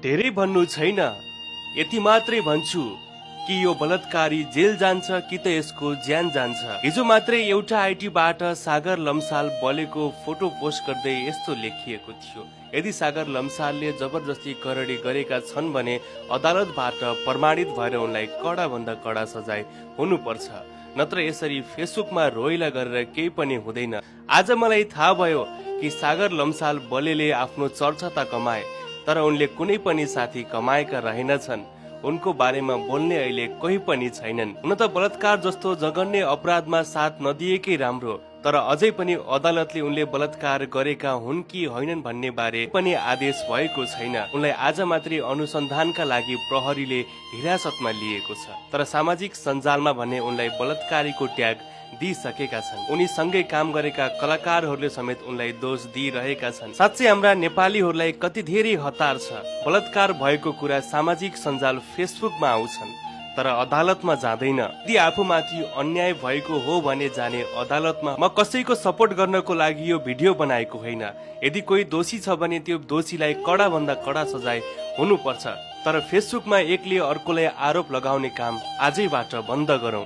धेरै भन्नु छैन, यति मात्रै भन्छु कि यो बलात्कारी जेल जान्छ कि त यसको ज्यान जान्छ। हिजो मात्रै एउटा आइटीबाट सागर लम्साल बलेको फोटो पोस्ट गर्दै यस्तो लेखिएको थियो, यदि सागर लम्सालले जबरजस्ती करडी गरेका छन् भने अदालतबाट प्रमाणित भएर उनलाई कडा भन्दा कडा सजाय हुनुपर्छ, नत्र यसरी फेसबुकमा रोइला गरेर केही पनि हुँदैन। आज मलाई थाहा भयो कि सागर लम्साल बलेले आफ्नो चर्चा त कमाए, तर उनले कुनै पनि साथी कमाएका रहेनछन्। उनको बारेमा बोल्ने अहिले कोही पनि छैनन्। हुन त बलात्कार जस्तो जघन्य अपराधमा साथ नदिएकै राम्रो, तर अझै पनि अदालतले उनले बलात्कार गरेका हुन् कि होइनन् भन्ने बारे पनि आदेश भएको छैन। उनलाई आज मात्रै अनुसन्धानका लागि प्रहरीले हिरासतमा लिएको छ, तर सामाजिक सञ्जालमा भने उनलाई बलात्कारीको ट्याग दिइसकेका छन्। उनी सँगै काम गरेका कलाकारहरूले समेत उनलाई दोष दिइरहेका छन्। साँच्चै हाम्रा नेपालीहरूलाई कति धेरै हतार छ। बलात्कार भएको कुरा सामाजिक सञ्जाल फेसबुकमा आउँछन्, तर अदालतमा जाँदैन। यदि आफूमाथि अन्याय भएको हो भने जाने अदालतमा। म कसैको सपोर्ट गर्नको लागि यो भिडियो बनाएको होइन। यदि कोही दोषी छ भने त्यो दोषीलाई कडा भन्दा कडा सजाय हुनुपर्छ, तर फेसबुकमा एकले अर्कोलाई आरोप लगाउने काम आजैबाट बन्द गरौँ।